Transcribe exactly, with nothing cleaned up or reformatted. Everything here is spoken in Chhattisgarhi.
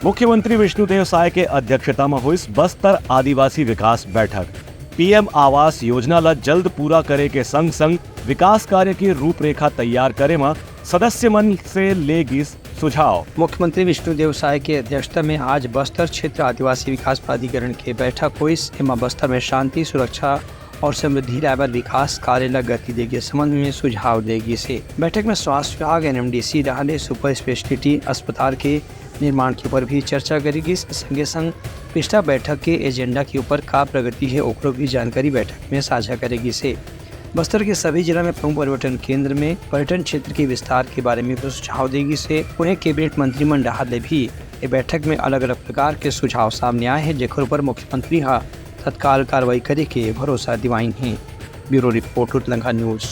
मुख्यमंत्री विष्णुदेव साय के अध्यक्षता म होइस बस्तर आदिवासी विकास बैठक। पीएम आवास योजना ल जल्द पूरा करे के संग-संग विकास कार्य के रूपरेखा तैयार करे म सदस्य मन से ले गिस सुझाव। मुख्यमंत्री विष्णुदेव साय के अध्यक्षता में आज बस्तर क्षेत्र आदिवासी विकास प्राधिकरण के बैठक होइस। एमा बस्तर में शांति, सुरक्षा और समृद्धि लाए बर विकास कार्य ल गति दे के संबंध में सुझाव दे गिस हे। बैठक में स्वास्थ्य विभाग, एनएमडीसी, डहार ले सुपर स्पेशलिटी अस्पताल के निर्माण के ऊपर भी चर्चा करे गिस। संगे संग पिछला बैठक के एजेंडा के ऊपर का प्रगति हे, ओकरो भी जानकारी बैठक में साझा करे गिस हे। बस्तर के सभी जिला में प्रमुख पर्यटन केंद्र में पर्यटन क्षेत्र के विस्तार के बारे में भी सुझाव दे गिस हे। उहें, कैबिनेट मंत्री मन डहार ले भी ए बैठक में अलग-अलग प्रकार के सुझाव सामने आए हैं, जेकर ऊपर मुख्यमंत्री ह तत्काल कार्रवाई करे के भरोसा दिवाइन हे। Bureau report, Utlangha news.